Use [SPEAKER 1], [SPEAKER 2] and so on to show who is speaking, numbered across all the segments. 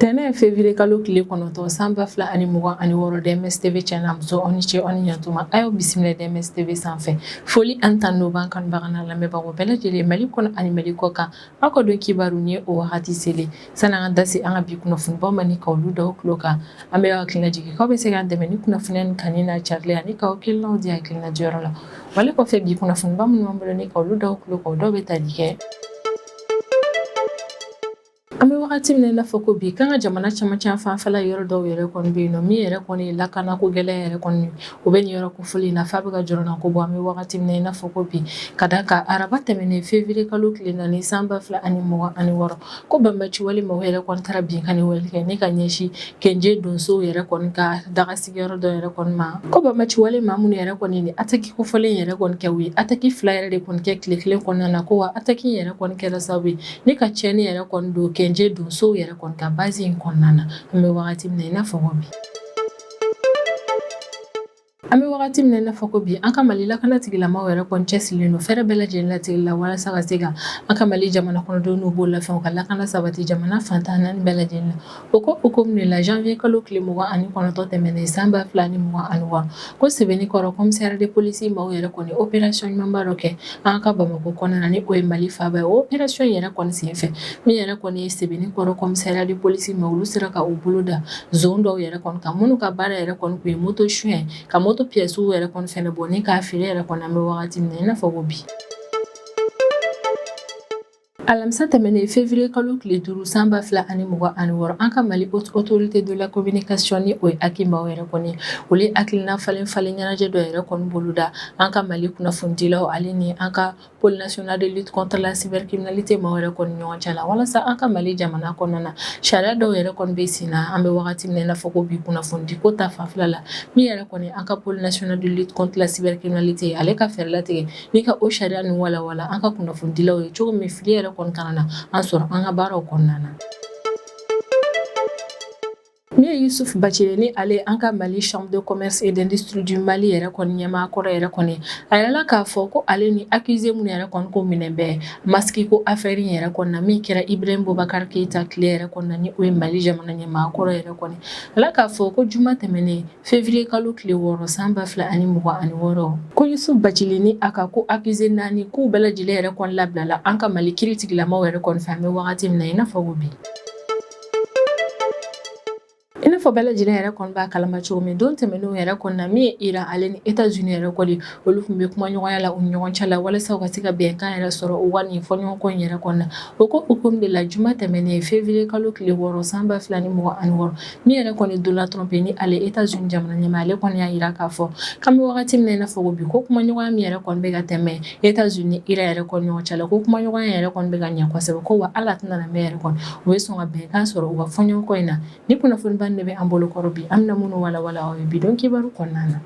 [SPEAKER 1] Tɛnɛ février kalo tile 9 san 2026, DMS TV cɛ n'a muso, aw ni ce, aw ni ɲantuma. A y'aw bisimila DMS TV sanfɛ. Foli ani tanu b'an kanubaga n'a lamɛnbagaw bɛɛ lajɛlen, Mali kɔnɔ ani Mali kɔ kan. Aw ka don kibaru ni o wagati selen. Sani an ka da se an ka bi kunnafonibaw ma ni ka olu da tulo kan, an bɛ hakilina jigin k'aw bɛ se k'an dɛmɛ ni kunnafoniya nin kanuni n'a carili ani k'aw hakilinaw di hakilina diyɔrɔ la. Wale kɔfɛ, bi kunnafoniba minnu b'an bolo ni ka olu da tulo kan, o dɔw bɛ tali kɛ: an bɛ wagati min na i n'a fɔ ko bi, k'an ka jamana camancɛ fanfɛla yɔrɔ dɔw yɛrɛ kɔni bɛ yen nɔ, min yɛrɛ kɔni ye lakanako gɛlɛya yɛrɛ kɔni, o bɛ nin yɔrɔ kofɔlen in na f'a bɛ ka jɔrɔnako bɔ an bɛ wagati min na i n'a fɔ ko bi, ka da kan araba tɛmɛnen février kalo tile 4 san 2026, ko banbaci wale maaw yɛrɛ kɔni taara binkanni wale kɛ ni ka ɲɛsin Kenje donsow yɛrɛ kɔni ka daga sigiyɔrɔ dɔ yɛrɛ kɔni ma. Ko banbaci wale maa minnu yɛrɛ kɔni ni ataki kofɔlen yɛrɛ kɔni kɛ, u ye ataki fila yɛrɛ de kɔni kɛ tile kelen kɔnɔna na, ko wa ataki yɛrɛ kɔni kɛra sababu ye ni ka tiɲɛni yɛrɛ kɔni don Kenje donsow yɛrɛ kɔni ka base in kɔnɔna na. An bɛ wagati min na i n'a fɔ ko bi, an bɛ wagati min na i n'a fɔ ko bi, an ka Mali lakana tigilamaw yɛrɛ kɔni cɛsirilen don fɛɛrɛ bɛɛ lajɛlen latigɛli la walasa ka se ka an ka Mali jamana kɔnɔdenw n'u bololafɛnw ka lakana sabati jamana fan 14 bɛɛ lajɛlen na. O ko hukumu de la, janvier kalo tile 29 tɛmɛnen san 2026, ko Sebenikɔrɔ commissariat de police maaw yɛrɛ kɔni opération ɲumanba dɔ kɛ an ka Bamakɔ kɔnɔna na, ni o ye Mali faaba ye. O opération yɛrɛ kɔni senfɛ, min yɛrɛ kɔni ye Sebenikɔrɔ commissariat de police maaw, olu sera ka u bolo da zon dɔw yɛrɛ kɔni kan, minnu ka baara yɛrɛ kɔni tun ye moto suɲɛ, ka moto pièces yɛrɛ kɔni fɛnɛ bɔ ni k'a feere yɛrɛ kɔni. An bɛ wagati min na i n'a fɔ ko bi, alamisa tɛmɛnen février kalo tile 5 san 2026, an ka Mali Haute Autorité de la Communication, ni o ye HAC maaw yɛrɛ kɔni, olu ye hakilina falen falen ɲɛnajɛ dɔ yɛrɛ kɔni boloda an ka Mali kunnafonidilaw ale ni an ka Pôle national de lutte contre la cybercriminalité maaw yɛrɛ kɔni ɲɔgɔn cɛ la, walasa an ka Mali jamana kɔnɔna na, sariya dɔw yɛrɛ kɔni bɛ sen na an bɛ wagati min na i n'a fɔ ko bi, kunnafonidi ko ta fanfɛla la. Min yɛrɛ kɔni an ka Pôle national de lutte contre la cybercriminalité, ale ka fɛɛrɛ latigɛ ni ka o sariya ninnu walawala an ka kunnafonidilaw ye cogo min, fili yɛrɛ kɔni kana na an sɔrɔ an ka baaraw kɔnɔna na. Min ye Yusuf Bacile ni ale an ka Mali Chambre de commerce et d'industrie du Mali yɛrɛ kɔni ɲɛmaa kɔrɔ yɛrɛ kɔni, a yirala k'a fɔ ko ale ni accusé minnu yɛrɛ kɔni ko minɛ bɛ masque ko affaire in yɛrɛ kɔni na, min kɛra Ibrahim Boubacar Keïta tile yɛrɛ kɔni na, ni o ye Mali jamana ɲɛmaa kɔrɔ yɛrɛ kɔni, ala k'a fɔ ko juma tɛmɛnen février kalo tile 6 san 2026, ko Yusuf Bacile ni a ka ko accusé naani, k'u bɛɛ lajɛlen yɛrɛ kɔni labilala an ka Mali kiiri tigilamaw yɛrɛ kɔni fɛ an bɛ wagati min na i n'a fɔ ko bi. I n'a fɔ bɛɛ lajɛlen yɛrɛ kɔni b'a kalama cogo min, don tɛmɛnenw yɛrɛ kɔni na, min ye Iran ale ni États-Unis yɛrɛ kɔni, olu tun bɛ kumaɲɔgɔnya la u ni ɲɔgɔn cɛ la walasa u ka se ka bɛnkan yɛrɛ sɔrɔ u ka nin fɔɲɔgɔnkɔ in yɛrɛ kɔni na. O ko hukumu de la, juma tɛmɛnen février kalo tile 6 san 2026, min yɛrɛ kɔni Donald Trump ni ale États-Unis jamana ɲɛmaa, ale kɔni y'a jira k'a fɔ k'an bɛ wagati min na i n'a fɔ ko bi, ko kumaɲɔgɔnya min yɛrɛ kɔni bɛ ka tɛmɛ États-Unis ni Iran yɛrɛ kɔni ɲɔgɔn cɛ la, ko kumaɲɔgɔnya yɛrɛ kɔni bɛ ka ɲɛ kosɛbɛ, ko wa hali a tɛna na mɛn yɛrɛ kɔni, u bɛ sɔn ka bɛnkan sɔrɔ u ka fɔɲɔgɔnkɔ in na. Ni kunnafoniba de bɛ an bolo kɔrɔ bi, an bɛna minnu walawala aw ye bi don kibaru kɔnɔna na.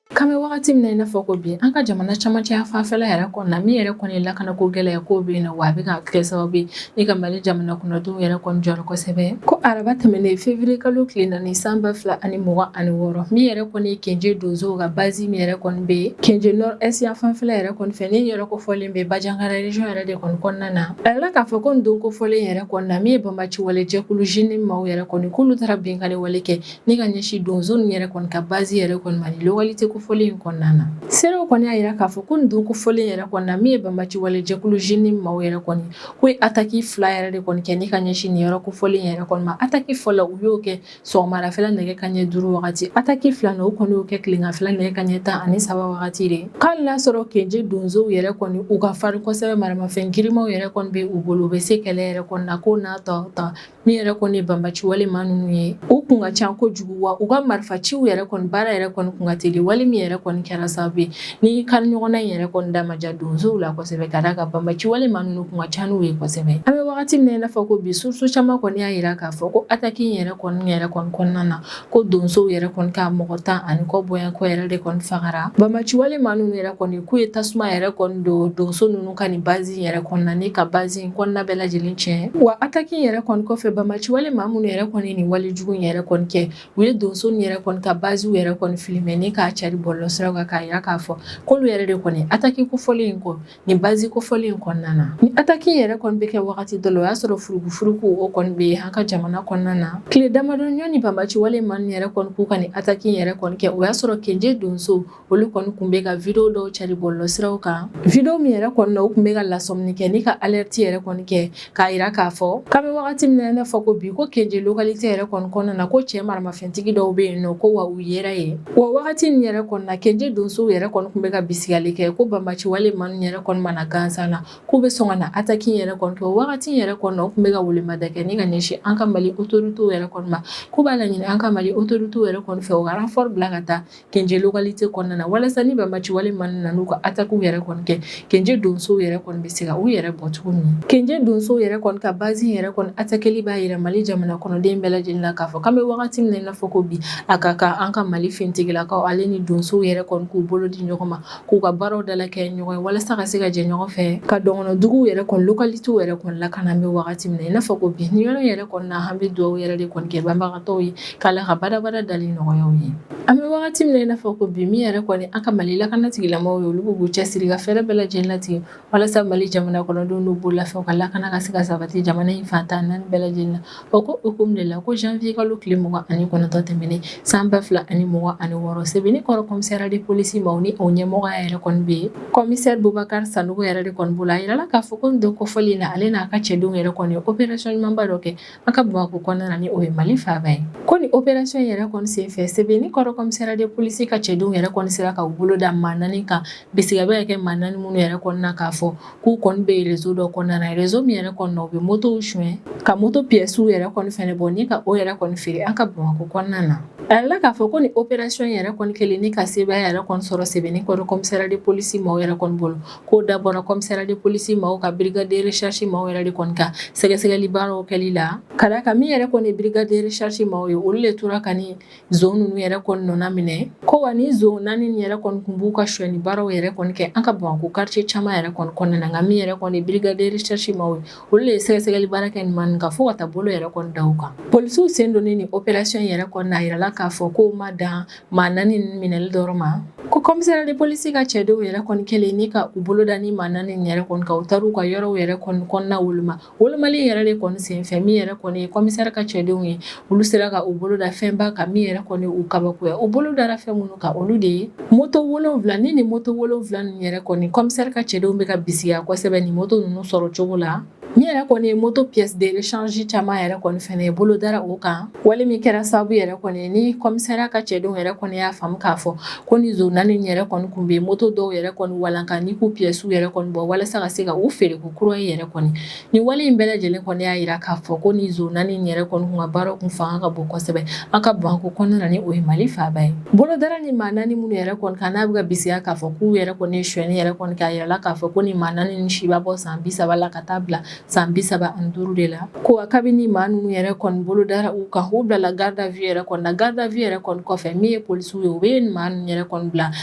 [SPEAKER 1] K'an bɛ wagati min na i n'a fɔ ko bi, an ka jamana camancɛ fanfɛla yɛrɛ kɔnɔna na, min yɛrɛ kɔni ye lakanako gɛlɛya ko bɛ yen nɔ, wa a bɛ ka kɛ sababu ye ni ka Mali jamana kɔnɔdenw yɛrɛ kɔni jɔrɔ kosɛbɛ, ko araba tɛmɛnen février kalo tile 4 san 2026, min yɛrɛ kɔni ye Kenje donsow ka base min yɛrɛ kɔni bɛ yen Kenje nord est yan fanfɛla yɛrɛ kɔni fɛ, ni yɔrɔ kofɔlen bɛ Bandiagara région yɛrɛ de kɔni kɔnɔna na, a yirala k'a fɔ ko nin don kofɔlen yɛrɛ kɔni na, min ye banbaci wale jɛkulu JNIM maaw yɛrɛ kɔni, k'olu taara binkanni wale kɛ ni ka ɲɛsin donso ninnu yɛrɛ kɔni ka base yɛrɛ kɔni ma ni localité kofɔlen in kɔnɔna na. Seerew kɔni y'a jira k'a fɔ ko nin don kofɔlen yɛrɛ kɔni na, min ye banbaci wale jɛkulu JNIM maaw yɛrɛ kɔni, k'u ye ataki fila yɛrɛ de kɔni kɛ ni ka ɲɛsin nin yɔrɔ kofɔlen yɛrɛ kɔni ma. Ataki fɔlɔ, u y'o kɛ sɔgɔmadafɛla nɛgɛ kanɲɛ 5 wagati. Ataki filanan, o kɔni y'o kɛ tileganfɛla nɛgɛ kanɲɛ 13 wagati de. K'ale n'a sɔrɔ Kenje donsow yɛrɛ kɔni, u ka farin kosɛbɛ, maramafɛn girimanw yɛrɛ kɔni bɛ u bolo, u bɛ se kɛlɛ yɛrɛ kɔni na, ko n'a tɔ ta, min yɛrɛ kɔni ye banbaci wale maa ninnu ye, u kun ka ca kojugu, wa u ka marifaciw yɛrɛ kɔni baara yɛrɛ kɔni kun ka teli. Wale min yɛrɛ kɔni kɛra sababu ye ni kari ɲɔgɔnna in yɛrɛ kɔni da ma ja donsow la kosɛbɛ, ka d'a kan banbaci wale maa ninnu kun ka ca n'u ye kosɛbɛ. An bɛ wagati min na i n'a fɔ ko bi, source caman kɔni y'a jira k'a fɔ ko ataki in yɛrɛ kɔni kɔnɔna na, ko donsow yɛrɛ kɔni ka mɔgɔ 10 ani kɔ bɔɲɔgɔnko yɛrɛ de kɔni fagara. Banbaci wale maa ninnu yɛrɛ kɔni, k'u ye tasuma yɛrɛ kɔni don donso ninnu ka nin base in yɛrɛ kɔnɔna, ni ka base in kɔnɔna bɛɛ lajɛlen tiɲɛ. Wa ataki in yɛrɛ kɔni kɔfɛ, banbaci wale maa minnu yɛrɛ kɔni nin wale jugu in yɛrɛ kɔni kɛ, u ye donso ninnu yɛrɛ kɔni ka basew yɛrɛ kɔni filmer ni k'a cari bɔlɔlɔ. bɔlɔlɔsiraw kan k'a jira k'a fɔ k'olu yɛrɛ de kɔni attaque kofɔlen in kɔ nin base kofɔlen in kɔnɔna na. Ni attaque yɛrɛ kɔni bɛ kɛ wagati dɔ la, o y'a sɔrɔ furukufuruku o kɔni bɛ an ka jamana kɔnɔna na. Tile damadɔ ɲɔni banbaci wale maa ninnu yɛrɛ kɔni k'u ka nin attaque yɛrɛ kɔni kɛ, o y'a sɔrɔ Kenje donso olu kɔni tun bɛ ka vidéo dɔw cari bɔlɔlɔsiraw kan. Vidéo min yɛrɛ kɔni na, u tun bɛ ka lasɔmini kɛ ni ka alerte yɛrɛ kɔni kɛ k'a jira k'a fɔ k'an bɛ wagati min na i n'a fɔ ko bi, ko Kenje localité yɛrɛ kɔni kɔnɔna na, ko cɛ maramafɛntigi dɔw bɛ yen nɔ, ko wa u yera yen. Wa wagati nin yɛrɛ kɔni na, Kenje donsow yɛrɛ kɔni tun bɛ ka bisigiyali kɛ ko banbaci wale maa ninnu yɛrɛ kɔni mana gansan na, k'u bɛ sɔn ka na attaque yɛrɛ kɔni kɛ. O wagati yɛrɛ kɔni na, u tun bɛ ka welemada kɛ ni ka ɲɛsin an ka Mali autorités yɛrɛ kɔni ma, k'u b'a laɲini an ka Mali autorités yɛrɛ kɔni fɛ, u ka renfort bila ka taa Kenje localité kɔnɔna na, walasa ni banbaci wale maa ninnu nan'u ka attaque yɛrɛ kɔni kɛ, Kenje donsow yɛrɛ kɔni bɛ se ka u yɛrɛ bɔ cogo min. Kenje donsow yɛrɛ kɔni ka base yɛrɛ kɔni attaqueli b'a jira Mali jamana kɔnɔden bɛɛ lajɛlen na k'a fɔ k'an bɛ wagati min na i n'a fɔ ko bi, a ka kan an ka Mali finitigilakaw ale ni donsow yɛrɛ kɔni k'u bolo di ɲɔgɔn ma, k'u ka baaraw dalakɛɲɛ ɲɔgɔn ye, walasa ka se ka jɛ ɲɔgɔn fɛ ka dɔgɔnɔduguw yɛrɛ kɔni localitéw yɛrɛ kɔni lakana. An bɛ wagati min na i n'a fɔ ko bi, nin yɔrɔ yɛrɛ kɔni na, an bɛ dugawu yɛrɛ de kɔni kɛ banbagatɔw ye k'Ala ka badabada dali nɔgɔya u ye. An bɛ wagati min na i n'a fɔ ko bi, min yɛrɛ kɔni an ka Mali lakana tigilamɔgɔw ye, olu b'u cɛsiri ka fɛɛrɛ bɛɛ lajɛlen latigɛ walasa Mali jamana kɔnɔdenw n'u bololafɛnw ka lakana ka se ka sabati jamana in fan 14 bɛɛ lajɛlen na. O ko hukumu de la, ko janvier kalo tile 29 tɛmɛnen san 2026, Sebenikɔrɔ commissariat de police maaw ni o ɲɛmɔgɔya yɛrɛ kɔni bɛ yen commissaire Bubakari Sanogo yɛrɛ de kɔni bolo, a yirala k'a fɔ ko nin don kofɔlen na, ale n'a ka cɛdenw yɛrɛ kɔni ye opération ɲumanba dɔ kɛ an ka Bamakɔ kɔnɔna na, ni o ye Mali faaba ye. Ko ni opération yɛrɛ kɔni senfɛ, Sebenikɔrɔ commissariat de police ka cɛdenw yɛrɛ kɔni sera ka u bolo da maa 4 kan. Bisigiya bɛ ka kɛ maa 4 minnu yɛrɛ kɔni na, k'a fɔ k'u kɔni bɛ réseau dɔ kɔnɔna na, réseau min yɛrɛ kɔni na, u bɛ motow suɲɛ ka moto pièces yɛrɛ kɔni fɛnɛ bɔ ni ka o yɛrɛ kɔni feere an ka Bamakɔ kɔnɔna na. A yirala k'a fɔ ko ni opération yɛrɛ kɔni kɛlen ni ka sebaaya yɛrɛ kɔni sɔrɔ Sebenikɔrɔ commissariat de police maaw yɛrɛ kɔni bolo, k'o dabɔra commissariat de police maaw ka brigade de recherche maaw yɛrɛ de kɔni ka sɛgɛsɛgɛli baaraw kɛli la, ka d'a kan min yɛrɛ kɔni ye brigade de recherche maaw ye, olu le tora ka ni zon ninnu yɛrɛ kɔni nɔna minɛ. Ko wa ni zon 4 nin yɛrɛ kɔni kun b'u ka sonyɛni baaraw yɛrɛ kɔni kɛ an ka Bamakɔ quartier caman yɛrɛ kɔni kɔnɔna na. Nka min yɛrɛ kɔni ye brigade de recherche maaw ye, olu le ye sɛgɛsɛgɛli baara kɛ nin maa ninnu kan fo ka taa bolo yɛrɛ kɔni da u kan. Polisiw sen donnen ni opération yɛrɛ kɔni na, a yirala k'a fɔ k'o ma dan maa 4 ninnu minɛli dɔrɔn ma, ko commissariat de police ka cɛdenw yɛrɛ kɔni kɛlen ni ka u bolo da ni maa 4 nin yɛrɛ kɔni kan, u taar'u ka yɔrɔw yɛrɛ kɔni kɔnɔna woloma. Wolomali yɛrɛ de kɔni senfɛ, min yɛrɛ kɔni ye commissaire ka cɛdenw ye, olu sera ka u bolo da fɛnba kan min yɛrɛ kɔni u kabakoya. U bolo dara fɛn minnu kan, olu de ye moto 7. Ni moto 7 ninnu yɛrɛ kɔni, commissaire ka cɛdenw bɛ ka bisigiya kosɛbɛ nin moto ninnu sɔrɔ cogo la. Min yɛrɛ kɔni ye moto pièce de rechange caman yɛrɛ kɔni fɛnɛ ye, bolo dara o kan. Wale min kɛra sababu yɛrɛ kɔni ni commissariat ka cɛdenw yɛrɛ kɔni y'a faamu k'a fɔ ko ni zon 4 yɛrɛ kɔni kun bɛ moto dɔw yɛrɛ kɔni walanka ni k'u pièces yɛrɛ kɔni bɔ walasa ka se ka u feere ko kura yɛrɛ kɔni. Ni wale in bɛɛ lajɛlen kɔni y'a yira k'a fɔ ko ni zon 4 yɛrɛ kɔni kun ka baaraw kun fanga ka bon kosɛbɛ an ka Bamakɔ kɔnɔna na, ni o ye Mali faaba ye. Bolo dara ni maa 4 minnu yɛrɛ kɔni kan, n'a bɛ ka bisigiya k'a fɔ k'u yɛrɛ kɔni ye sonyɛni yɛrɛ kɔni kɛ, a yirala k'a fɔ ko ni maa 4 ni si b'a bɔ san 30 la ka taa bila san 35 de la. Ko wa kabini maa ninnu yɛrɛ kɔni bolo dara u kan, u bilala garde à vue yɛrɛ kɔni na. Garde à vue yɛrɛ kɔni kɔfɛ, min ye polisiw ye, u bɛ maa ninnu yɛrɛ kɔni bila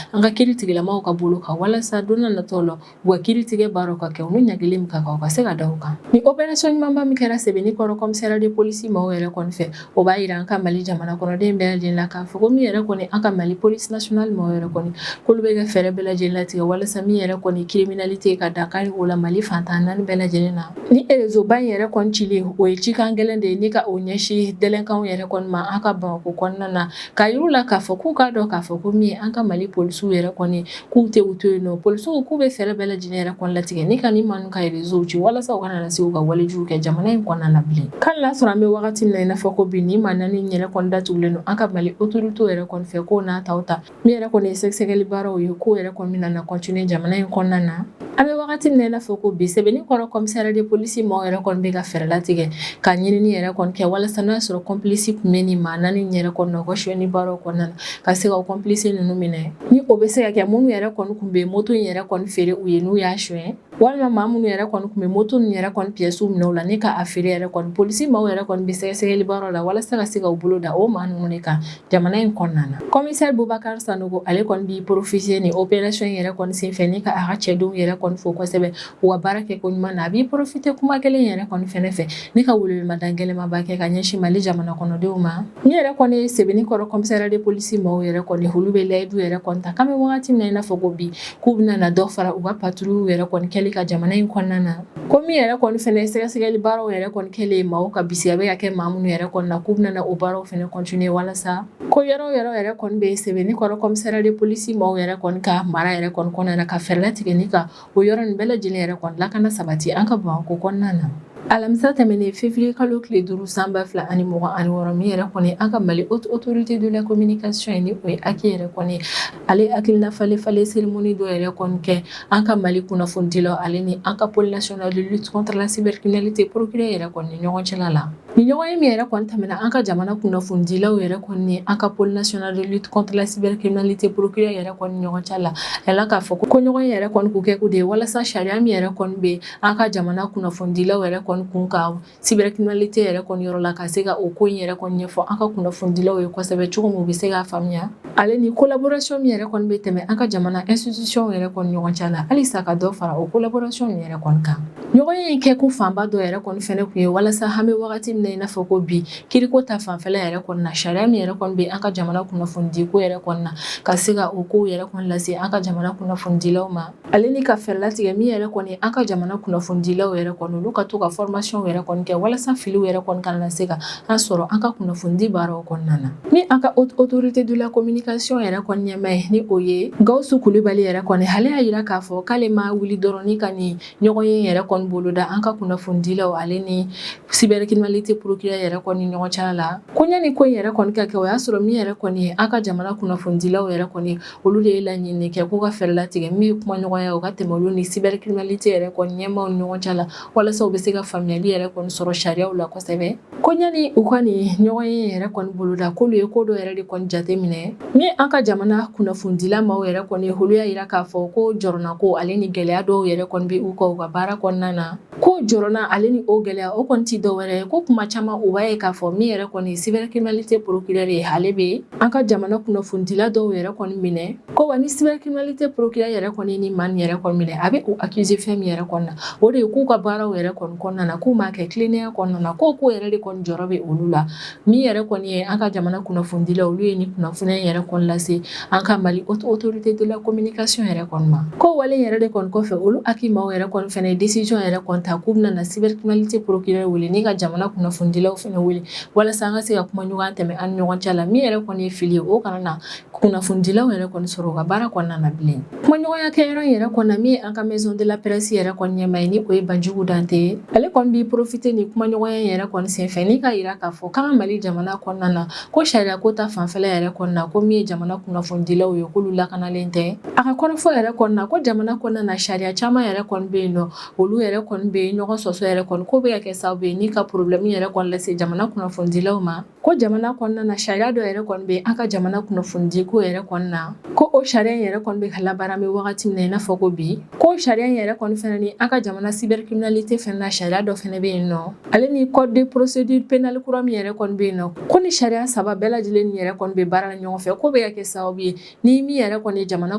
[SPEAKER 1] an ka kiiri tigilamaw ka bolo kan, walasa don n'a nataw la, u ka kiiri tigɛ baaraw ka kɛ, u ni ɲangili min ka kan, u ka se ka da u kan. Ni opération ɲumanba min kɛra Sebenikɔrɔ commissariat de police maaw yɛrɛ kɔni fɛ, o b'a yira an ka Mali jamana kɔnɔden bɛɛ lajɛlen la k'a fɔ ko min yɛrɛ kɔni an ka Mali police nationale maaw yɛrɛ kɔni, k'olu bɛ ka fɛɛrɛ bɛɛ lajɛlen latigɛ walasa min yɛrɛ kɔni criminalité ka dankari o la Mali fan 14 bɛɛ lajɛlen na. Ni réseau ba in yɛrɛ kɔni cilen, o ye cikan gɛlɛn de ye ni ka o ɲɛsin délinquants yɛrɛ kɔni ma an ka Bamakɔ kɔnɔna na, k'a yir'u la k'a fɔ k'u k'a dɔn k'a fɔ ko min ye an ka Mali polisiw yɛrɛ kɔni, k'u tɛ u to yen nɔ. Polisiw k'u bɛ fɛɛrɛ bɛɛ lajɛlen yɛrɛ kɔni latigɛ ni ka ni maa ninnu ka réseau ci, walasa u kana na se u ka walejugu kɛ jamana in kɔnɔna na bilen. K'ale n'a sɔrɔ an bɛ wagati min na i n'a fɔ ko bi, ni maa 4 yɛrɛ kɔni datugulen don an ka Mali autorité yɛrɛ kɔni fɛ, k'o n'a taw ta, min yɛrɛ kɔni ye sɛgɛsɛgɛli baaraw ye, k'o yɛrɛ kɔni bɛna na continuer jamana in kɔnɔna na. An bɛ wagati min na i n'a fɔ ko bi, Sebenikɔrɔ commissariat de police maaw yɛrɛ kɔni bɛ ka fɛɛrɛ latigɛ ka ɲinini yɛrɛ kɔni kɛ, walasa n'a sɔrɔ complice tun bɛ nin maa 4 yɛrɛ kɔni na u ka sonyɛni baaraw kɔnɔna na, ka se ka complice ninnu minɛ, ni o bɛ se ka kɛ minnu yɛrɛ kɔni tun bɛ moto in yɛrɛ kɔni feere u ye n'u y'a sonyɛ. Walima maa minnu yɛrɛ kɔni tun bɛ moto ninnu yɛrɛ kɔni pièces minɛ u la ni ka a feere yɛrɛ kɔni, polisi maaw yɛrɛ kɔni bɛ sɛgɛsɛgɛli baaraw la walasa ka se ka u bolo da o maa ninnu de kan jamana in kɔnɔna na. Commissaire Boubacar Sanogo, ale kɔni b'i profiter ni opération yɛrɛ kɔni senfɛ ni ka a ka cɛdenw yɛrɛ kɔni fo kosɛbɛ u ka baara kɛ ko ɲuman na. A b'i profiter kuma kelen yɛrɛ kɔni fɛnɛ fɛ ni ka welewelemada gɛlɛnmaba kɛ ka ɲɛsin Mali jamana kɔnɔdenw ma. Ni yɛrɛ kɔni ye Sebenikɔrɔ commissariat de police maaw yɛrɛ kɔni, olu bɛ layidu yɛrɛ kɔni ta k'an bɛ wagati min na i n'a fɔ ko bi, k'u bɛna na dɔ fara u ka patrouille yɛrɛ kɔni kɛli ka jamana in kɔnɔna na. Ko min yɛrɛ kɔni fɛnɛ sɛgɛsɛgɛli baaraw yɛrɛ kɔni kɛlen maaw ka bisiya bɛ ka kɛ maa minnu yɛrɛ kɔni na, k'u bɛna na o baaraw fɛnɛ continuer walasa ko yɔrɔ yɔrɔ yɛrɛ kɔni bɛ Sebenikɔrɔ commissariat de police maaw yɛrɛ kɔni ka mara yɛrɛ kɔni kɔnɔna na, ka fɛɛrɛ latigɛ ni ka o yɔrɔ nin bɛɛ lajɛlen yɛrɛ kɔni lakana sabati an ka Bamakɔ kɔnɔna na. Alamisa tɛmɛnen, février kalo tile 5 san 2026, min yɛrɛ kɔni an ka Mali Haute Autorité de la Communication ye, ni o ye HAC yɛrɛ kɔni, ale hakilina falen falen cérémonie dɔ yɛrɛ kɔni kɛ an ka Mali kunnafonidilaw ale ni an ka Pôle national de lutte contre la cybercriminalité procureur yɛrɛ kɔni ni ɲɔgɔn cɛla la. Ni ɲɔgɔn ye min yɛrɛ kɔni tɛmɛna an ka jamana kunnafonidilaw yɛrɛ kɔni ni an ka Pôle national de lutte contre la cybercriminalité procureur yɛrɛ kɔni ɲɔgɔn cɛ la, a la k'a fɔ ko ɲɔgɔn yɛrɛ kɔni k'u kɛ de ye walasa sariya min yɛrɛ kɔni bɛ an ka jamana kunnafonidilaw yɛrɛ kɔni kun kan cybercriminalité yɛrɛ kɔni yɔrɔ la, ka se ka o ko in yɛrɛ kɔni ɲɛfɔ an ka kunnafonidilaw ye kosɛbɛ cogo min u bɛ se k'a faamuya, ale ni collaboration min yɛrɛ kɔni bɛ tɛmɛ an ka jamana institution yɛrɛ kɔni ɲɔgɔn cɛ la, halisa ka dɔ fara o collaboration yɛrɛ kɔni kan. Ɲɔgɔn ye kɛkun fanba dɔ yɛrɛ kɔni fɛnɛ kun ye walasa an bɛ wagati min na i n'a fɔ ko bi, kiriko ta fanfɛla yɛrɛ kɔni na, sariya min yɛrɛ kɔni bɛ an ka jamana kunnafonidiko yɛrɛ kɔni na, ka se ka o kow yɛrɛ kɔni lase an ka jamana kunnafonidilaw ma, ale ni ka fɛɛrɛ latigɛ min yɛrɛ kɔni an ka jamana kunnafonidilaw yɛrɛ kɔni, olu ka to ka formation yɛrɛ kɔni kɛ walasa filiw yɛrɛ kɔni kana na se ka an sɔrɔ an ka kunnafonidi baaraw kɔnɔna na. Ni an ka Haute Autorité de la Communication yɛrɛ kɔni ɲɛmaa ye, ni o ye Gawusu Kulubali yɛrɛ kɔni, ale y'a jira k'a fɔ k'ale ma wuli dɔrɔn ni ka nin ɲɔgɔn ye yɛrɛ kɔni boloda an ka kunnafonidilaw ale ni cybercriminalité procureur yɛrɛ kɔni ɲɔgɔn cɛla la. Ko ɲani ko in yɛrɛ kɔni ka kɛ, o y'a sɔrɔ min yɛrɛ kɔni ye an ka jamana kunnafonidilaw yɛrɛ kɔni, olu de ye laɲini kɛ k'u ka fɛɛrɛ latigɛ min ye kumaɲɔgɔnya, o ka tɛmɛ olu ni cybercriminalité yɛrɛ kɔni ɲɛmaaw ni ɲɔgɔn cɛ la, walasa u bɛ se ka faamuyali yɛrɛ kɔni sɔrɔ sariyaw la kosɛbɛ. Ko ɲani u ka nin ɲɔgɔn ye yɛrɛ kɔni boloda, k'olu ye ko dɔ yɛrɛ de kɔni jate minɛ ni an ka jamana kunnafonidila maaw yɛrɛ kɔni, olu y'a jira k'a fɔ ko jɔrɔnako ale ni gɛlɛya dɔw yɛrɛ kɔni bɛ u kan u ka baara kɔnɔna na. Ko jɔrɔna ale ni o gɛlɛya o kɔni ti dɔwɛrɛ ye, ko kuma caman u b'a ye k'a fɔ min yɛrɛ kɔni cybercriminalité procureur ye, ale bɛ an ka jamana kunnafonidila dɔw yɛrɛ kɔni minɛ. Ko wa ni cybercriminalité procureur yɛrɛ kɔni ni maa nin yɛrɛ kɔni minɛ, a bɛ u accuser fɛn min yɛrɛ kɔni na, o de ye k'u ka baaraw yɛrɛ kɔni kɔnɔna na, k'u m'a kɛ tilennenya kɔnɔna na, ko ko yɛrɛ de kɔni jɔrɔ bɛ olu la. Min yɛrɛ kɔni ye an ka jamana kunnafonidilaw, olu ye ni kunnafoniya yɛrɛ kɔni lase an ka Mali Haute Autorité de la Communication yɛrɛ kɔni ma. Ko wale yɛrɛ de kɔni kɔfɛ, olu HAC maaw yɛrɛ kɔni fɛnɛ ye décision yɛrɛ kɔni ta k'u bɛna na cybercriminalité procureur wele ni ka jamana kunnafonidilaw fɛnɛ wele walasa an ka se ka kuma ɲɔgɔn tɛmɛ an ni ɲɔgɔn cɛ la. Min yɛrɛ kɔni ye fili ye, o kana na kunnafonidilaw yɛrɛ kɔni sɔrɔ u ka baara kɔnɔna na bilen. Kumaɲɔgɔnya kɛyɔrɔ in yɛrɛ kɔni na, min ye an ka Maison de la Presse yɛrɛ kɔni ɲɛmaa ye, ni o ye Banjugu Dante ye, ale kɔni b'i profiter ni kumaɲɔgɔnya in yɛrɛ kɔni senfɛ ni ka yira k'a fɔ k'an ka Mali jamana kɔnɔna na, ko sariya ko ta fanfɛla yɛrɛ kɔni na, ko min ye jamana kunnafonidilaw ye, k'olu lakanalen tɛ. A ka kɔrɔfɔ yɛrɛ kɔni na, ko jamana kɔnɔna na, sariya caman yɛrɛ kɔni bɛ yen nɔ, olu yɛrɛ kɔni bɛ ɲɔgɔn sɔsɔ yɛrɛ kɔni, ko bɛ ka kɛ sababu ye ni ka problème yɛrɛ kɔni lase jamana kunnafonidilaw ma. Ko jamana kɔnɔna na, sariya dɔ yɛrɛ kɔni bɛ an ka jamana kunnafonidiko yɛrɛ kɔni na, ko o sariya in yɛrɛ kɔni bɛ ka labaara an bɛ wagati min na i n'a fɔ ko bi. Ko sariya in yɛrɛ kɔni fɛnɛ ni an ka jamana cybercriminalité fɛnɛ na, sariya dɔ fɛnɛ bɛ yen nɔ, ale ni code de procédure pénale kura min yɛrɛ kɔni bɛ yen nɔ, ko ni sariya saba bɛɛ lajɛlen yɛrɛ kɔni bɛ baara la ɲɔgɔn fɛ, ko bɛ ka kɛ sababu ye ni min yɛrɛ kɔni ye jamana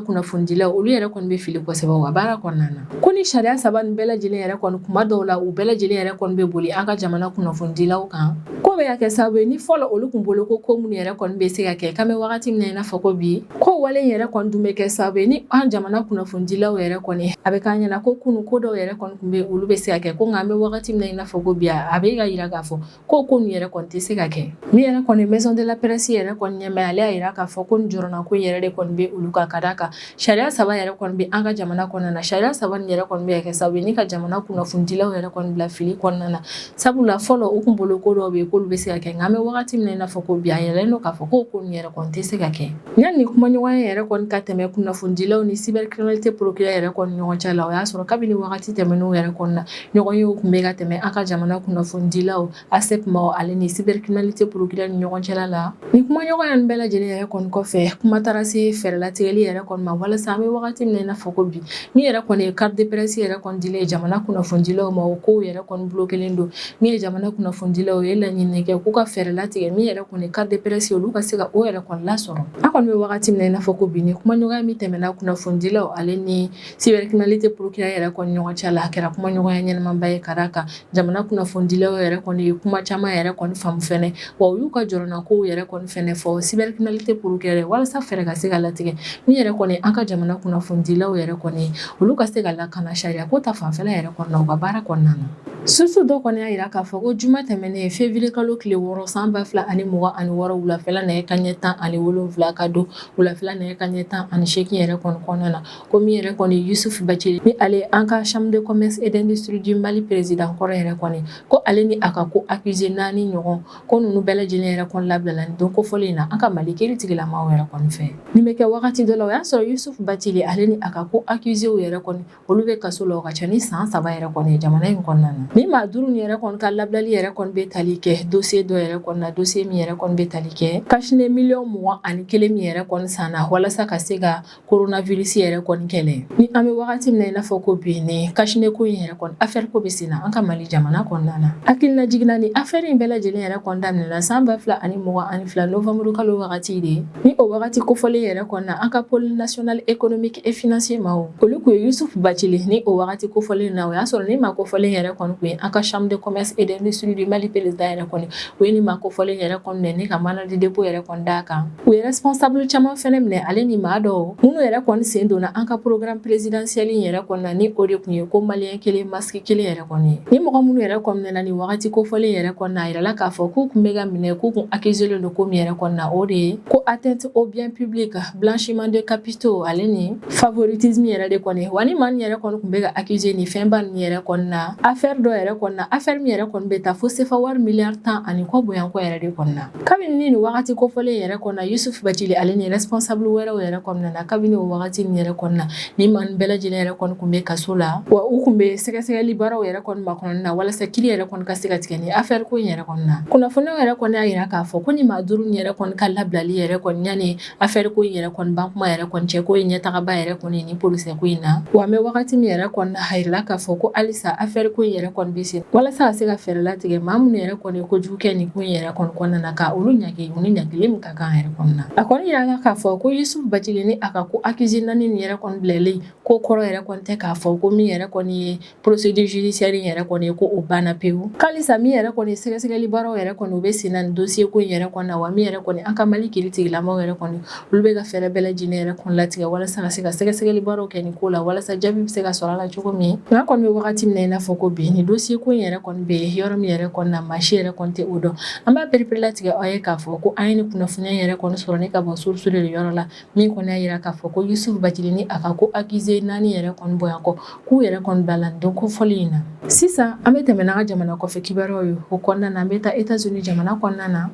[SPEAKER 1] kunnafonidilaw, olu yɛrɛ kɔni bɛ fili kosɛbɛ u ka baara kɔnɔna na. Ko ni sariya saba nin bɛɛ lajɛlen yɛrɛ kɔni, kuma dɔw la u bɛɛ lajɛlen yɛrɛ kɔni bɛ boli an ka jamana kunnafonidilaw kan, ko bɛ ka kɛ sababu ye ni fɔlɔ olu kun bolo ko ko minnu yɛrɛ kɔni bɛ se ka kɛ, k'an bɛ wagati min na i n'a fɔ ko bi, ko wale yɛrɛ kɔni dun bɛ kɛ sababu ye ni an jamana kunnafonidilaw yɛrɛ kɔni, a bɛ k'an ɲɛna ko kunun ko dɔw yɛrɛ kɔni tun bɛ, olu bɛ se ka kɛ, ko nka an bɛ wagati min na i n'a fɔ ko bi, a bɛ ka yira k'a fɔ ko ko nin yɛrɛ kɔni tɛ se ka kɛ. Min yɛrɛ kɔni Maison de la Presse yɛrɛ kɔni ɲɛmaa, ale y'a yira k'a fɔ ko nin jɔrɔna ko yɛrɛ de kɔni bɛ olu kan, ka d'a kan sariya saba yɛrɛ kɔni bɛ an ka jamana kɔnɔna na. Sariya saba nin yɛrɛ kɔni bɛ kɛ sababu ye ni ka jamana kunnafonidilaw kunnafonidilaw yɛrɛ kɔni bila fili kɔnɔna na. Sabula fɔlɔ u kun bolo ko dɔw bɛ yen k'olu bɛ se ka kɛ, nka an bɛ wagati min na i n'a fɔ ko bi, a yiralen don k'a fɔ ko ko nin yɛrɛ kɔni tɛ se ka kɛ. Yanni kumaɲɔgɔnya yɛrɛ kɔni ka tɛmɛ kunnafonidilaw ni cybercriminalité procureur yɛrɛ kɔni ɲɔgɔn cɛ la, o y'a sɔrɔ kabini wagati tɛmɛnenw yɛrɛ kɔni na, ɲɔgɔnyew tun bɛ ka tɛmɛ an ka jamana kunnafonidilaw, ARCEP maaw ale ni cybercriminalité procureur ni ɲɔgɔn cɛla la. Ni kumaɲɔgɔnya nin bɛɛ lajɛlen yɛrɛ kɔni kɔfɛ, kuma taara se fɛɛrɛlatigɛli yɛrɛ kɔni ma walasa an bɛ wagati min na i n'a fɔ ko bi, min yɛrɛ kɔni ye carte de presse yɛrɛ kɔni dilen ye jamana kunnafonidilaw ma, o kow yɛrɛ kɔni bloquélen don. Min ye jamana kunnafonidilaw ye laɲini kɛ k'u ka fɛɛrɛ latigɛ min yɛrɛ kɔni carte de presse, olu ka se ka o yɛrɛ kɔni lasɔrɔ. An kɔni bɛ wagati min na i n'a fɔ ko bi, ni kumaɲɔgɔnya min tɛmɛna kunnafonidilaw ale ni cybercriminalité procureur yɛrɛ kɔni ɲɔgɔn cɛ la, a kɛra kumaɲɔgɔnya ɲɛnamaba ye, ka d'a kan jamana kunnafonidilaw yɛrɛ kɔni ye kuma caman yɛrɛ kɔni faamu fɛnɛ, wa u y'u ka jɔrɔnakow yɛrɛ kɔni fɛnɛ fɔ cybercriminalité procureur walasa fɛɛrɛ ka se ka latigɛ min yɛrɛ kɔni an ka jamana kunnafonidilaw yɛrɛ kɔni, olu ka se ka lakana sariya ko ta fanfɛla yɛrɛ kɔnɔna u ka baara kɔnɔna na. Source dɔ kɔni y'a jira k'a fɔ ko juma tɛmɛnen, février kalo tile 6 san 2026, wulafɛla nɛgɛ kanɲɛ 17 ka don wulafɛla nɛgɛ kanɲɛ 18 yɛrɛ kɔni kɔnɔna na, ko min yɛrɛ kɔni Youssouf Bathily, ni ale an ka Chambre de commerce et d'industrie du Mali président kɔrɔ yɛrɛ kɔni, ko ale ni a ka ko accusé naani ɲɔgɔn, ko ninnu bɛɛ lajɛlen yɛrɛ kɔni labilala nin don kofɔlen in na an ka Mali kiiritigilamaw yɛrɛ kɔni fɛ. Nin bɛ kɛ wagati dɔ la, o y'a sɔrɔ Youssouf Bathily ale ni a ka ko accusé yɛrɛ kɔni, olu bɛ kaso la, o ka ca ni san 3 yɛrɛ kɔni ye jamana in kɔnɔna na. Ni maa duuru nin yɛrɛ kɔni ka labilali yɛrɛ kɔni bɛ tali kɛ dossier dɔ yɛrɛ kɔni na, dossier min yɛrɛ kɔni bɛ tali kɛ cache-nez miliyɔn 21 min yɛrɛ kɔni sanna walasa ka se ka coronavirus yɛrɛ kɔni kɛlɛ. Ni an bɛ wagati min na i n'a fɔ ko bi, ni cache-nez ko in yɛrɛ kɔni affaire ko bɛ sen na an ka Mali jamana kɔnɔna na. Hakilina jiginna, ni affaire in bɛɛ lajɛlen yɛrɛ kɔni daminɛna san 2022 novembre kalo wagati de. Ni o wagati kofɔlen yɛrɛ kɔni na, an ka pôle national économique et financier maaw, olu kun ye Youssouf Bathily, ni o wagati kofɔlen na, o y'a sɔrɔ ni maa kofɔlen yɛrɛ kɔni kun ye an ka Chambre de commerce et d'industrie du Mali président yɛrɛ kɔni, u ye ni maa kofɔlen yɛrɛ kɔni minɛ ni ka mandat de dépôt yɛrɛ kɔni d'a kan. U ye responsable caman fɛnɛ minɛ, ale ni maa dɔw minnu yɛrɛ kɔni sen donna an ka programme présidentiel in yɛrɛ kɔni na, ni o de kun ye ko malien kelen masque kelen yɛrɛ kɔni ye. Ni mɔgɔ minnu yɛrɛ kɔni minɛna nin wagati kofɔlen yɛrɛ kɔni na, a yirala k'a fɔ k'u kun bɛ ka minɛ, k'u kun accusé don ko min yɛrɛ kɔni na, o de ye ko atteinte au bien public, blanchiment de capitaux ale ni favoritisme yɛrɛ de kɔni. Wa ni maa nin yɛrɛ kɔni kun bɛ ka accusé nin fɛnba nin yɛrɛ kɔni na, affaire dɔ yɛrɛ kɔni na, affaire min yɛrɛ kɔni bɛ taa fo sefa wari miliyari 10 ani kɔ bonyankɔ yɛrɛ de kɔni na. Kabini ni nin wagati kofɔlen yɛrɛ kɔni na, Youssouf Bathily ale ni responsable wɛrɛw yɛrɛ kɔni na, kabini o wagati nin yɛrɛ kɔni na, ni maa nin bɛɛ lajɛlen yɛrɛ kɔni kun bɛ kaso la, wa u kun bɛ sɛgɛsɛgɛli baaraw yɛrɛ kɔni makɔnɔni na walasa kiiri yɛrɛ kɔni ka se ka tigɛ ni affaire ko in yɛrɛ kɔni na. Kunnafoniyaw yɛrɛ kɔni y'a jira k'a fɔ ko ni maa duuru nin yɛrɛ kɔni ka labilali yɛrɛ kɔni yanni affaire ko in yɛrɛ kɔni ban kuma yɛrɛ kɔni cɛ, ko ye ɲɛtagaba yɛrɛ kɔni ni procès ko in na. Wa an bɛ wagati min yɛrɛ kɔni na, a yirala k'a fɔ ko halisa affaire ko in yɛrɛ kɔni bɛ sen walasa ka se ka fɛɛrɛ latigɛ maa minnu yɛrɛ kɔni ye kojugu kɛ nin ko in yɛrɛ kɔni kɔnɔna na, ka olu ɲangi, u ni ɲangili min ka kan yɛrɛ kɔni na. A kɔni yirala k'a fɔ ko Youssouf Bathily ni a ka ko accusé naani nin yɛrɛ kɔni bilalen ko kɔrɔ yɛrɛ kɔni tɛ k'a fɔ ko min yɛrɛ kɔni ye procédure judiciaire in yɛrɛ kɔni ye, ko o banna pewu. K'alisa min yɛrɛ kɔni sɛgɛsɛgɛli baaraw yɛrɛ kɔni, u bɛ sen na nin dossier ko in yɛrɛ kɔni na. Wa min yɛrɛ kɔni an ka Mali kiiritigilamaw yɛrɛ kɔni, olu bɛ ka fɛɛrɛ bɛɛ lajɛlen yɛrɛ kɔni latigɛ walasa ka se ka sɛgɛsɛgɛli baaraw kɛ nin ko la, walasa jaabi bɛ se ka sɔrɔ a la cogo min. Nka kɔni bɛ wagati min na i n'a fɔ ko bi, nin dossier ko in yɛrɛ kɔni bɛ yɔrɔ min yɛrɛ kɔni na, maa si yɛrɛ kɔni tɛ o dɔn. An b'a pereperelatigɛ aw ye k'a fɔ ko an ye nin kunnafoniya yɛrɛ kɔni sɔrɔ ne ka bɔ source de yɔrɔ la, min kɔni y'a jira k'a fɔ ko Youssouf Bathily ni a ka ko accusé naani yɛrɛ kɔni bɔ yan kɔ, k'u yɛrɛ kɔni bila nin don kofɔlen in na. Sisan an bɛ tɛmɛ n'an ka jamana kɔfɛ kibaruyaw ye. O kɔnɔna na, an bɛ taa États-Unis jamana kɔnɔna na.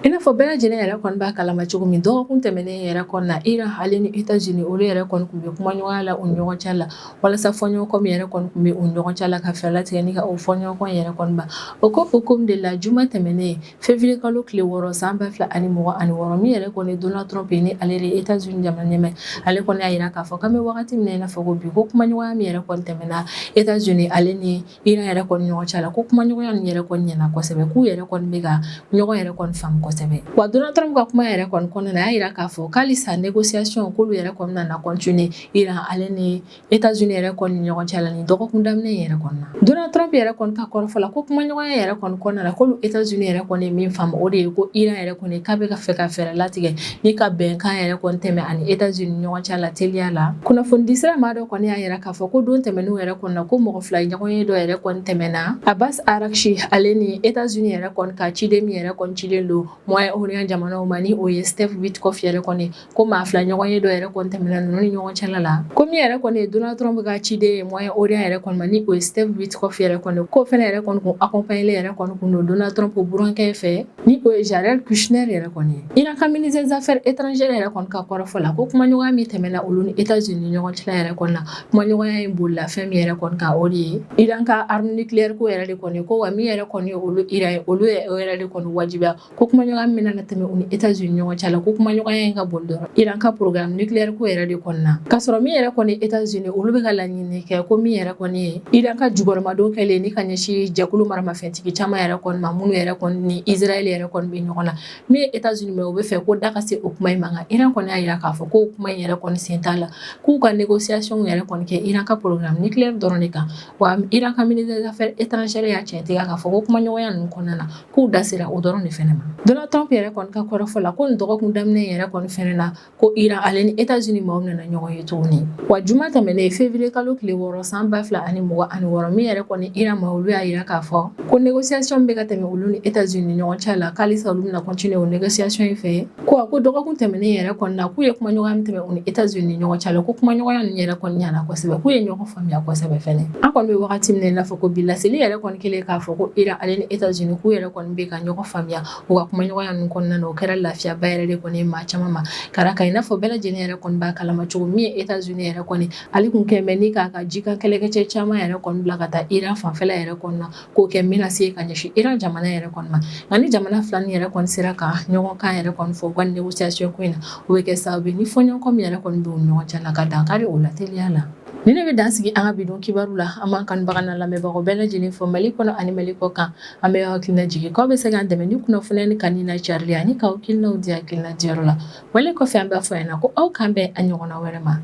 [SPEAKER 1] I n'a fɔ bɛɛ lajɛlen yɛrɛ kɔni b'a kalama cogo min, dɔgɔkun tɛmɛnen yɛrɛ kɔni na, Iran ale ni États-Unis, olu yɛrɛ kɔni tun bɛ kumaɲɔgɔnya la u ni ɲɔgɔn cɛ la, walasa fɔɲɔgɔnkɔ min yɛrɛ kɔni tun bɛ u ni ɲɔgɔn cɛ la, ka fɛɛrɛ latigɛ ni ka o fɔɲɔgɔnkɔ yɛrɛ kɔni ban. O ko hukumu de la, juma tɛmɛnen, février kalo tile 6 san 2026, min yɛrɛ kɔni Donald Trump ni ale de ye États-Unis jamana ɲɛmaa, ale kɔni y'a jira k'a fɔ k'an bɛ wagati min na i n'a fɔ ko bi, ko kumaɲɔgɔnya min yɛrɛ kɔni tɛmɛna États-Unis ale ni Iran yɛrɛ kɔni ɲɔgɔn cɛ la, ko kumaɲɔgɔnya nin yɛrɛ kɔni ɲɛna kosɛbɛ, k'u yɛrɛ kɔni bɛ ka ɲɔgɔn yɛrɛ kɔni faamu kosɛbɛ. Wa Donald Trump ka kuma yɛrɛ kɔni kɔnɔna na, a y'a jira k'a fɔ k'alisa négociation k'olu yɛrɛ kɔni nana continuer Iran ale ni États-Unis yɛrɛ kɔni ɲɔgɔn cɛ la nin dɔgɔkun daminɛ yɛrɛ kɔni na. Donald Trump yɛrɛ kɔni ka kɔrɔfɔ la, ko kumaɲɔgɔnya yɛrɛ kɔni kɔnɔna la, k'olu États-Unis yɛrɛ kɔni ye min faamu, o de ye ko Iran yɛrɛ kɔni k'a bɛ ka fɛ ka fɛɛrɛ latigɛ ni ka bɛnkan yɛrɛ kɔni tɛmɛ ani États-Unis ɲɔgɔn cɛ la teliya la. Kunnafonidisira maa dɔ kɔni y'a yira k'a fɔ ko don tɛmɛnenw yɛrɛ kɔni na, ko mɔgɔ fila ɲɔgɔn ye dɔ yɛrɛ kɔni tɛmɛna Abbas Araghchi ale ni États-Unis yɛrɛ kɔni ka ciden min yɛrɛ kɔni cilen don Moyen-Orient jamanaw ma, ni o ye Steve Witkoff yɛrɛ kɔni, ko maa fila ɲɔgɔn ye dɔ yɛrɛ kɔni tɛmɛna ninnu ni ɲɔgɔn cɛla la, ko min yɛrɛ kɔni ye Donald Trump ka ciden ye Moyen-Orient yɛrɛ kɔni ma, ni o ye Steve Witkoff yɛrɛ kɔni, k'o fɛnɛ yɛrɛ kɔni kun accompagné yɛrɛ kɔni kun don Donald Trump burankɛ fɛ, ni o ye Jared Kushner yɛrɛ kɔni ye. Iran ka ministre des affaires étrangères yɛrɛ kɔni ka kɔrɔfɔ la, ko kumaɲɔgɔnya min tɛmɛna olu ni États-Unis ni ɲɔgɔn cɛla yɛrɛ kɔni na, kumaɲɔgɔnya in bolila fɛn min yɛrɛ kɔni kan, o de ye Iran ka arme nucléaire ko yɛrɛ de kɔni, ko wa min yɛrɛ kɔni ye olu Iran ye, olu ye o yɛrɛ de kɔni wajibiya ko kumaɲɔgɔnya min bɛna tɛmɛ u ni États-Unis ɲɔgɔn cɛ la, ko kumaɲɔgɔnya in ka boli dɔrɔn Iran ka programme nucléaire ko yɛrɛ de kɔni na. K'a sɔrɔ min yɛrɛ kɔni États-Unis, olu bɛ ka laɲini kɛ ko min yɛrɛ kɔni ye Iran ka jukɔrɔmadon kɛlen ni ka ɲɛsin jɛkulu maramafɛntigi caman yɛrɛ kɔni ma, minnu yɛrɛ kɔni ni Israël yɛrɛ kɔni bɛ ɲɔgɔn na, min ye États-Unis mais u bɛ fɛ ko da ka se o kuma in ma. Nka Iran kɔni y'a jira k'a fɔ ko kuma in yɛrɛ kɔni sen t'a la, k'u ka négociation yɛrɛ kɔni kɛ Iran ka programme nucléaire dɔrɔn de kan. Wa Iran ka ministre des affaires étrangères y'a tiɲɛtigiya k'a fɔ ko kumaɲɔgɔnya ninnu kɔnɔna na, k'u da sera o dɔrɔn de fɛnɛ ma. Donald Trump yɛrɛ kɔni ka kɔrɔfɔ la, ko nin dɔgɔkun daminɛ yɛrɛ kɔni fɛnɛ na, ko Iran ale ni États-Unis maaw nana ɲɔgɔn ye tuguni. Wa juma tɛmɛnen, février kalo tile 6 san 2026, min yɛrɛ kɔni Iran ma, olu y'a jira k'a fɔ ko négociation bɛ ka tɛmɛ olu ni États-Unis ni ɲɔgɔn cɛ la, k'alisa olu bɛna continuer o négociation in fɛ. Ko a ko dɔgɔkun tɛmɛnen yɛrɛ kɔni na, k'u ye kumaɲɔgɔnya min tɛmɛ u ni États-Unis ni ɲɔgɔn cɛ la, ko kumaɲɔgɔnya ninnu yɛrɛ kɔni ɲana kosɛbɛ, k'u ye ɲɔgɔn faamuya kosɛbɛ fɛnɛ. An kɔni bɛ wagati min na i n'a fɔ ko bi, laseli yɛrɛ kɔni kɛlen k'a fɔ ko Iran ale ni États-Unis k'u yɛrɛ kɔni bɛ ka ɲɔgɔn faamuya u ka kumaɲɔgɔnya ninnu kɔnɔna na, o kɛra lafiyaba yɛrɛ de kɔni ye maa caman ma, ka d'a kan i n'a fɔ bɛɛ lajɛlen yɛrɛ kɔni b'a kalama cogo min ye, États-Unis yɛrɛ kɔni ale kun kɛn bɛ ni k'a ka jikan kɛlɛkɛcɛ caman yɛrɛ kɔni bila ka taa Iran fanfɛla yɛrɛ kɔni na, k'o kɛ menace ye ka ɲɛsin Iran jamana yɛrɛ kɔni ma. Nka ni jamana fila nin yɛrɛ kɔni sera ka ɲɔgɔn kan yɛrɛ kɔni fɔ u ka négociation ko in na, o bɛ kɛ sababu ye ni fɔɲɔgɔnkɔ min yɛrɛ kɔni bɛ u ni ɲɔgɔn cɛ la, ka dankari o la teliya la. Ni ne bɛ dan sigi an ka bi don kibaru la. An b'an kanubaga n'a lamɛnbagaw bɛɛ lajɛlen fo Mali kɔnɔ ani Mali kɔ kan. An bɛ hakilina jigin k'aw bɛ se k'an dɛmɛ ni kunnafoniya ni kanu n'a carili ani k'aw hakilinaw di hakilina diyɔrɔ la. Wale kɔfɛ, an b'a fɔ ɲɛna ko aw k'an bɛn a ɲɔgɔnna wɛrɛ ma.